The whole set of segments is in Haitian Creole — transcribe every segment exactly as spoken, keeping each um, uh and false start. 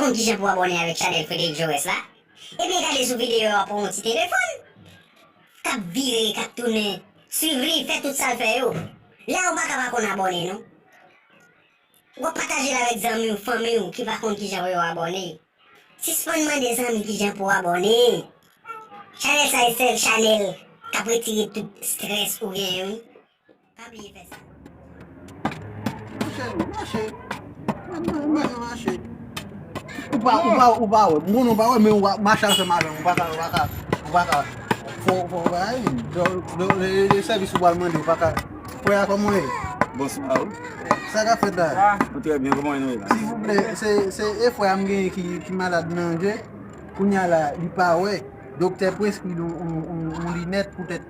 Konn kijan pou abòne avèk chanèl Frederick Jaures la? Ebyen gade sou videyo a pou yon ti telefòn k ap vire, k ap tounen. Swiv li, fè tout sa l fè yo. La ou pa ka pa konn abòne non. W ap pataje l avèk zanmi w, fanmi w ki pa konn kijan pou yo abòne. Sispann mande zanmi kijan pou w abòne. Chanèl sa e sèl chanèl k ap retire tout estrès ou genyen wi. Pa bliye fè sa. Mache, mache. Mache, mache. Ou pa, ou pa, ou pa wè. M konnen ou pa wè, men ou pa mache ansanm avè m. Ou pa ka, ou pa ka, ou pa ka. Fò, fò, fò, ay, de, de, de, de sèvis ou pral mande, ou pa ka. Frè a, kòman w ye? Bonswa, wi. Sa k ap fèt la? Ah, trè byen, kòman nou ye la? Silvouplè, se, se e frè a m genyen ki, ki malad nan je. Kounye a la, li pa wè. Doktè preskri l yon, yon, yon, yon linèt poutèt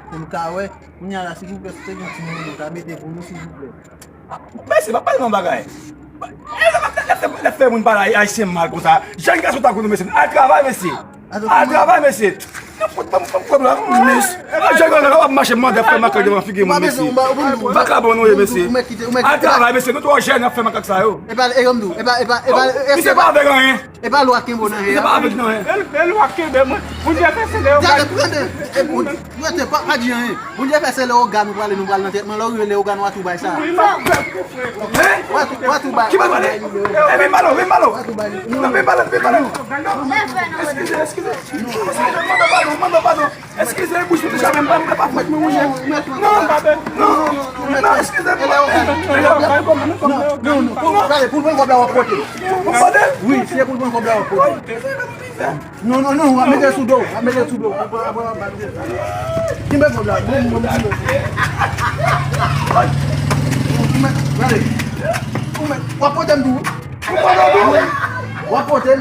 pou l ka wè. Kounye a la, silvouplè, si w te gen yon ti monnen w ta mete pou nou, silvouplè. Mesye, pa pale m yon bagay. Lè, lè, lè, lè fè moun pale ayisyen mal konsa. Jèn gason tankou nou, mesye, al travay, mesye. Al travay, mesye. Nan fout ban m, ban m kòb la. Mesye, jèn gason ap mache mande ap fè makak devan figi moun, mesye. Vakabon nou ye, mesye. Al travay, mesye. Nou twò jèn ap fè makak sa yo. Epa, e yo m di w, epa, epa, epa, misye pa avèk anyen. E pa lwa kenbe w nan je a. Misye pa avèk nan, en. E, e lwa kenbe mwen. Bondye fè se lè yo gade. Tande, e, Bondye, rete, pa, pa di anyen. Bondye fè se lè yo gade nou prale, nou pral nan trètman. Lè w rive lè yo gade, w a tou bay sa. Wi, m ap fè pou frè. Hein? W a tou, w a tou bay. Ki bay pale? E, vin ba nou, vin ba nou. W a tou bay. Non, vin ba nou, vin ba nou. Non. Eskize, eskize. Eskize, mande padon, mande padon. Eskize, bouch mwen te chape, m pa, m pa fèt mwen wouje. Non, m pa fè. Non, non, non, eskize, m pa fè. Non, non, non, non, non, pou l pran kòb la, w ap pote. Pou pote? Wi, se pou l pran kòb la, w ap pote. Non, non, non, w ap mete l sou do, w ap mete l sou do. Kenbe kòb la, bon, bon, bon. Gade. W ap pote m tou. W ap pote l.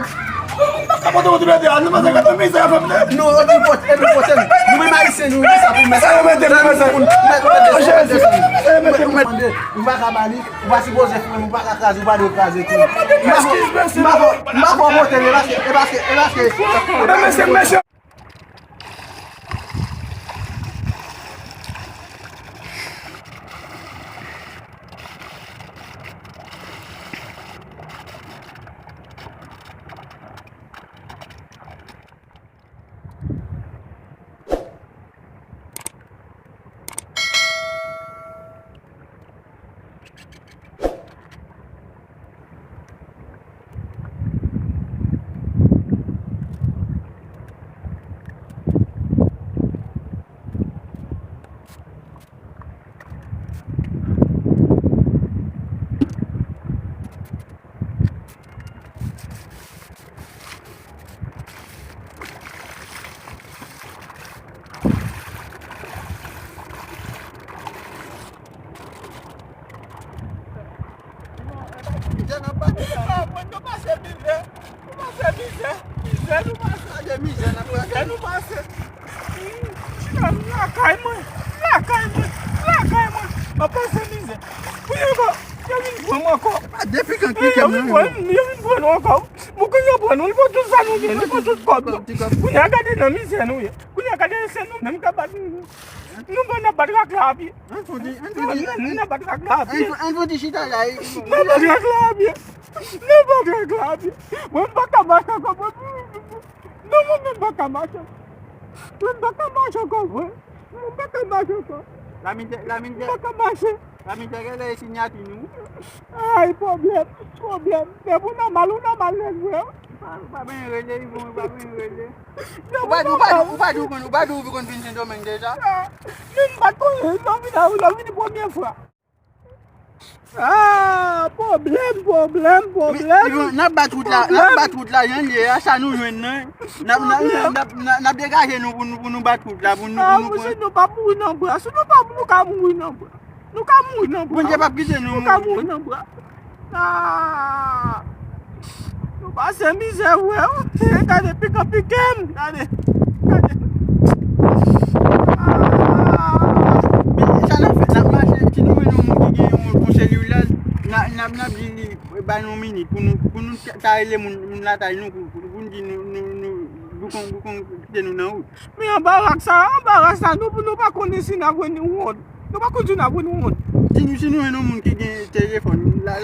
M pa ka pote w tou lè de a, nou pa ka pote mizè a, fanm nan. Non, epi pote, epi pote l. Nou menm ayisyen, nou gen sa pou mèt. Sa yo mete pou mèt sa. Pou mèt, pou mèt, pou mèt, pou mèt, pou mèt. Ou pa ka ba li, ou pa sipoze fouye, ou pa ka kraze, ou pa dwe kraze tou. M pa fè, m pa fè, m pa fè w pote l, e paske, e paske, e paske. Mesye, mesye. Mizè n ap pase la. Mwen, nou pase mizè. Nou pase mizè. Mizè nou pase. Gade mizè n ap pase. Mizè nou pase. Chita m lakay mwen. Lakay mwen. Lakay mwen. M ap pase mizè. Kounye a ankò, yo vin pran m ankò. Depi kan yo vin pran m, yo vin pran nou ankò. Bon, kounye a pran nou, li pran tout sa nou gen, li pran tout kòb nou. Kounye a gade nan mizè nou ye. Kounye a gade se nou menm k ap bat nou. Nou bon n ap bat rak la a pye. Ann fon di, ann fon di, ann fon di. N ap bat rak la a pye. Ann fon, ann fon di chita la. N ap bat rak la a pye. N ap bat rak la a pye. Mwen m pa ka mache ankò, mwen. Non, mwen menm m pa ka mache. Mwen m pa ka mache ankò, mwen. Mwen m pa ka mache ankò. Lamizè, lamizè. M pa ka mache. Lamizè, genlè e siyati nou. Ay, pwoblèm, pwoblèm. Depi w nan mal, ou nan mal nèt vre wi. Ou pa, ou pa byen rele, Yvon, ou pa byen rele. Ou pa di, ou pa di, ou pa di, ou konn, ou pa di ou konn vin Sendomeng deja? Ah, men m pa t konnen, lè w vin a, lè w vin premye fwa. Ah, pwoblèm, pwoblèm, pwoblèm. N ap bat wout la, n ap bat wout la, jan l ye a, sa nou jwenn nan. N ap, n ap, n ap, n ap, n ap degaje nou pou nou, pou nou bat wout la, pou nou, pou nou pran. Ah, monchè, nou p ap mouri nan bra. Si nou pa, nou ka mouri nan bra. Nou ka mouri nan bra. Bondye p ap kite nou mouri. Nou ka mouri nan bra. Ah! Nou pase mizè, wè, wi. Gade, pikan pike m. Gade. Gade. Ah! Men sa n ap fè, n ap mache, si nou wè yon moun ki gen yon bon selilè, n ap, n ap, n ap di li, bay nou yon minit pou nou, pou nou ta rele moun, moun lakay nou, pou, pou, pou n di nou, nou, nou, boukon, boukon, kite nou nan wout. Men anba rak sa, anba rak sa, nou, nou pa konnen si n ap jwenn yon wòd. Nou pa konn si n ap jwenn yon wòd. Si nou, si nou jwenn yon moun ki gen telefòn, la,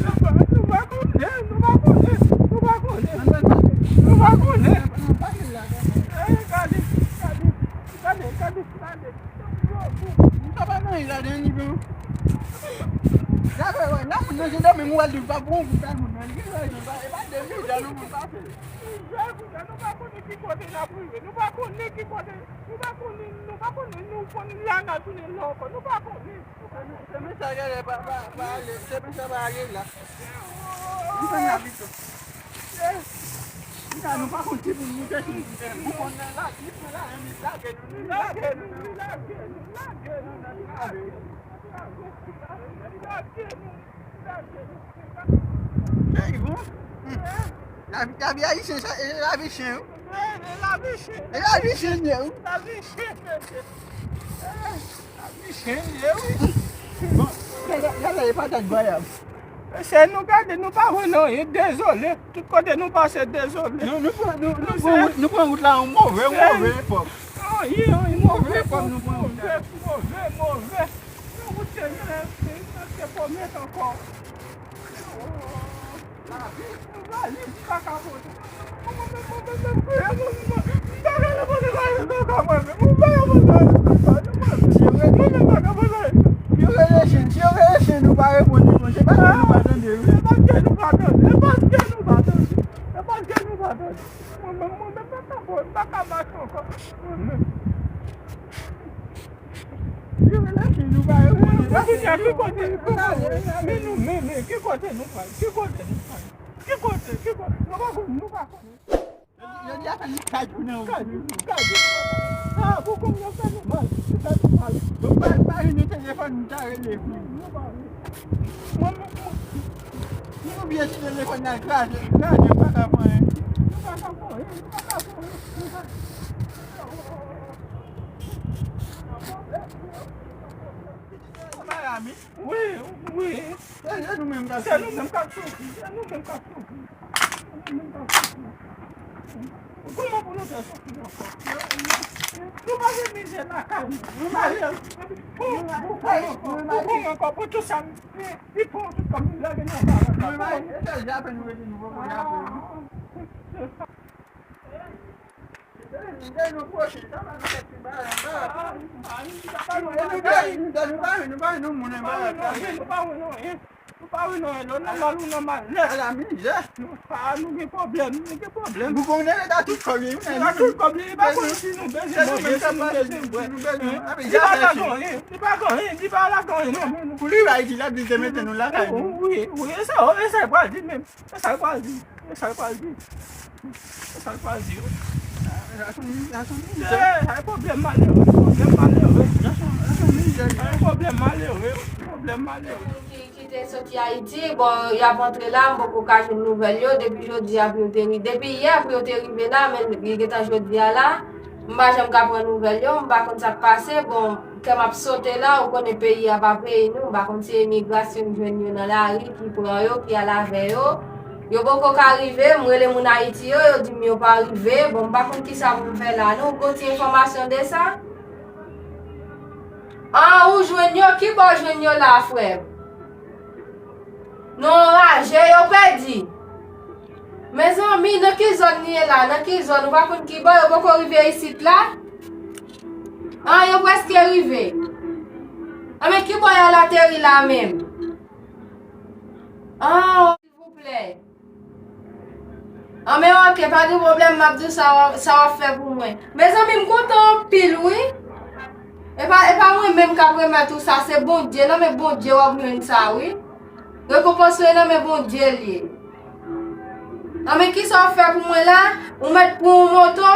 nou pa konnen, nou pa konnen, nou pa konnen, nou pa konnen. Gade, gade, gade, gade, gade. Sa pa nan ladan li menm. Gade, wè, nan moun nan, se dòmi, mwen li pa bon pou sa moun nan. Li pa, li pa, e pa de mi dan nou moun pa fè. Mizè, mizè, nou pa konnen ki kote n ap rive. Nou pa konnen ki kote, nou pa konnen, nou pa konnen, nou konnen la n a tounen la ankò. Nou pa konnen. Se men sa gade pa, pa, pa ale, se men sa pa ale la. Li pa nan pito. Li pa, nou pa konn ki moun nou te sou. Nou konn nan la, li pran la, men lage nou, li lage nou, li lage nou, lage nou, lage nou. Ey, bon. Hmm. Lavi, lavi ayisyen, sa, e lavi chen, wi. E, e lavi chen. E lavi chen, wi. Lavi chen, mesye. E, lavi chen, ye, wi. Bon, gade, gade, e pa dat vwayab. Mesye, nou gade, nou pa wè non, e dezole. Tout kote nou pase, dezole. Nou, nou pran, nou, nou pran wout, nou pran wout la, yon move, yon move epòk. Yon, yon, yon move epòk, nou pran wout la. Move, move, move. Yon wout ke gen, ke, ke pwomèt ankò. Lavi, lavi, m pa ka pote. Mwen menm, mwen menm, mwen menm, mwen menm, m pa ka pote lavi m ankò, mwen menm. M pa ka pote lavi m ankò, mwen menm. Mwen menm pa ka pote lavi m. Yo rele chen, si yo rele chen, nou pa reponn li, bon, se paske nou pa tande, wi. Se paske nou pa tande, se paske nou pa tande, se paske nou pa tande. Mwen menm, mwen menm, m pa ka pote, m pa ka mache ankò. Mwen menm. Yo rele chen, nou pa reponn li. Mwen, mwen, ki kote, ki kote, men nou menm, men ki kote nou pral, ki kote nou pral, ki kote, ki kote, nou pa konn, nou pa konn. Jodi a fè nou kat jou nan wout. Kat jou, kat jou. Ah, pou konbyen fè nou mal, fè nou mal. Bon, pa, pa vin nou telefòn, nou ta rele pou nou. Mwen, mwen, mwen, nou bliye ti telefòn nan kraze, kraze, pa ka fè anyen. Nou pa ka fè anyen, nou pa ka fè anyen. Miami. Wi, wi. Se, se nou menm k ap soufri. Se nou menm k ap soufri. Se nou menm k ap soufri. Kòman pou nou fè soufri ankò? Nou pa gen mizè lakay nou. Nou pa gen. Pou, pou, pou, pou, pou, pou, pou, pou tout sa, li, li pran tout kòb, li lage nan bagay. Nou pa gen, e sèl jape nou rete, nou poko jape. Nou pa wè non, nou pa wè non, nou pa wè non, nou pa wè non, lè w nan mal, ou nan malè. Ala mizè. Nou pa, nou gen pwoblèm, nou gen pwoblèm. Pou konnen leta tout kòb li, leta tout kòb li, li pa konn si nou bezwen manje, si nou bezwen bwè. Li pa lage anyen, li pa gen anyen, li pa lage anyen, non. Pou li bay di la, li te mete nou lakay nou. Wi, wi, e sa, e sa l pral di menm. E sa l pral di. E sa l pral di. E sa l pral di. Sa se yon, sa se yon mizè. E, sa se pwoblèm malere, pwoblèm malere. Sa se yon, sa se yon mizè. Sa se pwoblèm malere, pwoblèm malere. Ki, ki te soti Ayiti, bon, y ap antre la, m poko ka jwenn nouvèl yo. Depi jodi a pou yo te ri-, depi yè pou yo te rive la, men li gentan jodi a la, m pa janm ka pran nouvèl yo, m pa konn sa k pase. Bon, Kè m ap sote la, ou konnen peyi a pa peyi nou, m pa konn si imigrasyon m jwenn yo nan lari ki pran yo, ki al avè yo. Yo poko ka rive, m rele moun Ayiti yo, yo di m yo pa rive. Bon, m pa konn kisa pou m fè la non. Ou gon ti enfòmasyon de sa? An, ou jwenn yo? Ki bò w jwenn yo la, frè m? Nou anraje, yo pèdi. Mezanmi, nan ki zòn li ye la? Nan ki zòn? Ou pa konn ki bò? Yo poko rive isit la? An, yo prèske rive. An, men ki bò y al ateri la menm? An, silvouplè. An, men oke, pa gen pwoblèm, m ap di w sa w ap, sa w ap fè pou mwen. Mezanmi, m kontan anpil, wi. E pa, e pa mwen menm k ap remèt ou sa, se Bondye. Nan men Bondye w ap jwenn sa, wi. Rekonpans ou nan men Bondye l ye. An, men kisa w ap fè pou mwen la? Ou mèt pran yon moto,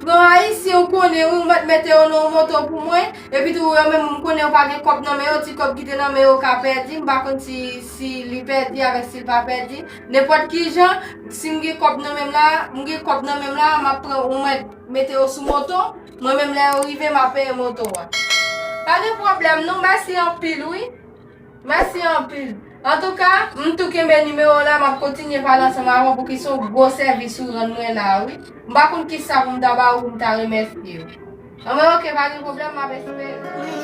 pran Ayisyen ou konnen, wi, ou mèt mete yo nan yon moto pou mwen. Epi tou, yo menm, m konnen yo pa gen kòb nan men yo, ti kòb ki te nan men yo ka pèdi. M pa konn si, si li pèdi avèk si l pa pèdi. Nenpòt ki jan, si m gen kòb nan men m la, m gen kòb nan men m la, m ap pran, ou mèt mete yo sou moto. Mwen menm, lè yo rive, m ap peye moto a. Pa gen pwoblèm, non. Mèsi anpil, wi. Mèsi anpil. Antouka, m tou kenbe nimewo w la, m ap kontinye pale ansanm avè w pou ki se yon gwo sèvis ou rann mwen la, wi. M pa konn kisa pou m ta ba ou pou m ta remèsye w. Anben, oke, pa gen pwoblèm, m ap espere.